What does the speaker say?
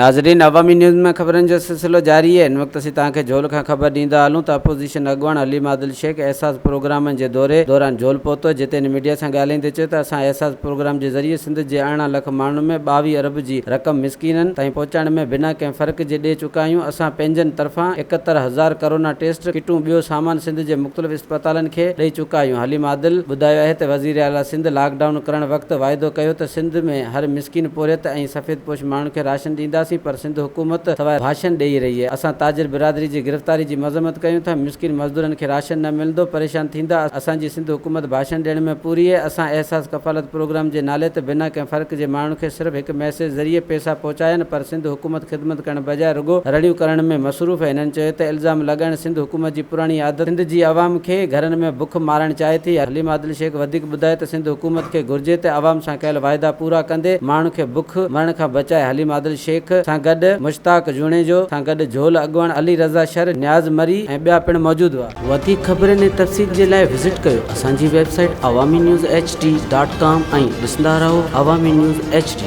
ناظرين عوامي نيوز ۾ خبرن جو سلسلو جاري آهي هن وقت اسين توهان کي جهول کان خبر ڏيندا هلون ته اپوزيشن اڳواڻ حليم عادل شيخ احساس پروگرامن جي دوري دوران جهول پهتو جتي هن ميڊيا سان ڳالهائيندي چيو ته اسان احساس پروگرام جي ذريعي سنڌ جي 18 لک ماڻهن ۾ 22 ارب جي رقم مسڪينن تائين پهچائڻ ۾ بنا ڪنهن فرق جي ڏئي چڪا آهيون اسان پنهنجن طرفان 71 هزار ڪرونا ٽيسٽ ڪٽون ٻيو سامان سنڌ جي مختلف اسپتالن کي ڏئي چڪا آهيون حليم عادل ٻڌايو آهي ته وزيراعليٰ سنڌ لاڪ ڊائون ڪرڻ وقت واعدو ڪيو ته سنڌ ۾ هر مسڪين پورهيت ۽ سفيد پوش ماڻهن کي راشن ڏينداسين پر سنڌ حڪومت سواء ڀاشن ڏيئي رهي آهي اسان تاجر برادري جي گرفتاري جي مذمت ڪيون ٿا مسڪين مزدورن کي راشن نه ملندو پريشان ٿيندا اسان جي سنڌ حڪومت ڀاشڻ ڏيڻ ۾ پوري آهي اسان احساس ڪفالت پروگرام جي نالي تي بنا ڪنهن فرق جي ماڻهن کي صرف هڪ ميسيج ذريعي پئسا پهچايا آهن پر سنڌ حڪومت خدمت ڪرڻ بجاء رڳو رڙيون ڪرڻ ۾ مصروف آهي هنن چيو ته الزام لڳائڻ سنڌ حڪومت جي پراڻي عادت سنڌ جي عوام کي گهرن ۾ بک مارڻ چاهي ٿي حليم عادل شيخ وڌيڪ ٻڌايو ته سنڌ حڪومت کي گهرجي ته عوام سان ڪيل واعدا پورا ڪندي ماڻهن کي بک مرڻ کان بچائي حليم عادل شيخ سان گڏ مشتاق جوڻيجو سان گڏ جهول اڳواڻ علي رضا شر، نياز مري ۽ ٻيا پڻ موجود هئا. وڌيڪ خبرن ۽ تفصيل جي لاء وزٽ ڪيو اسان جي website Awami news H D dot com ۽ ڏسندا رهو عوامي نيوز ايڇ ڊي.